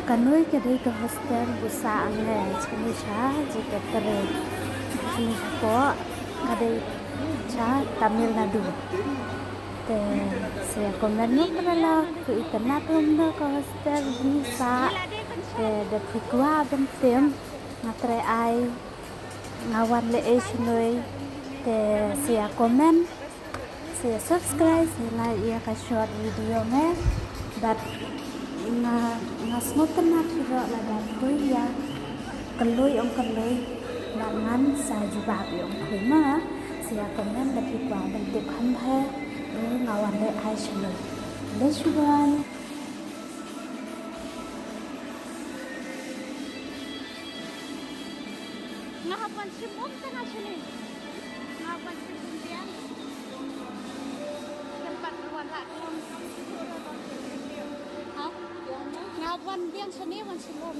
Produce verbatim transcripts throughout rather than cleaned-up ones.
Kane ka dei ka hostel ba sah hangne, jingmut sha jingkyrkhu. Jingmut hapoh ka dei sha Tamil Nadu. Te sa ïa comment noh para lok, phi itynnad kumno ka hostel ba sah. Te da phi kwah ban tip, nga trei ai, nga wan leh ei shnoi. Te sa ïa comment, sa ïa subscribe, sa ïa like ïa ka short video me. Bad nga, nga sngewtynnad hi ruh lada phi ïa kylli ong kylli, bad ngan sa jubab ïa ong kylli ma. Sa ïa comment da phi kwah ban tip kham bha, ruh nga wan leh ei shnoi. Leh shuwa. Nga hap wan shim um tang ha shane. Nga hap wan shim um biang. Tempat wan lah. Ha? Nga hap wan biang shane wan shim um.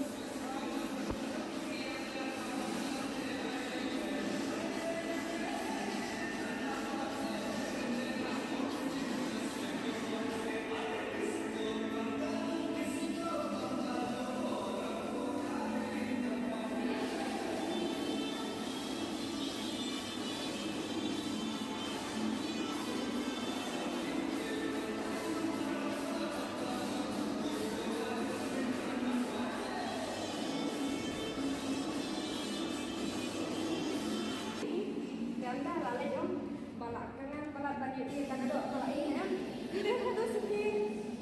Ïa ynda la leit ong ba la kyngan palat ban ïohi ïa ka doh ka la ïeng em. Ïa ka doh siti.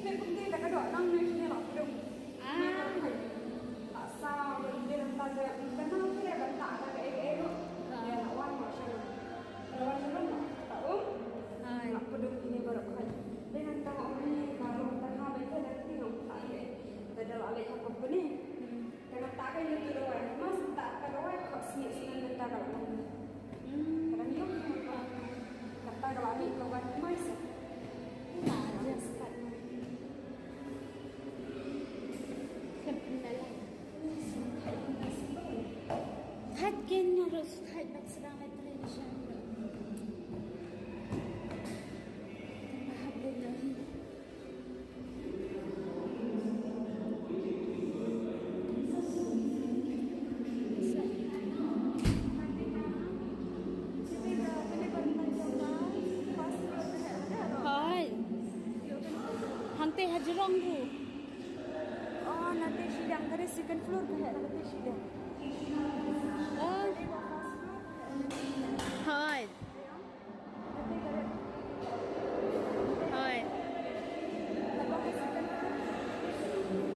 Leit kumne ïa ka doh nang ne kine la pdung. Ah. La sa ban ïa nang ta ka ïa ka nang kine ban ta ka ïa ka ïa doh. Ah. Ïa la wan ma shalom. La wan shalom ma ta um. Hai. La pdung kine baroh khoi. Ïa nang ta ong ni ka long ta ha ba ïa ka dang ti ong ta ïa. Ka da la leit ha company. Hmm. Ka kata ka ïa tu dawai, mas ta ka dawai ka sni sni mynta ka la. Hmm. Ka dang ïoh ka kata ka la ni ka wan mai sa. Ka ïa spat mai. Thait ken nga ruh thait bad sdang lai trei na shan. Ka hap dei na hi. Hai. Hangte ha jrong ruh. Oh, nate shidang ka dei second floor ka heh, nate shidang. Oh. Hai.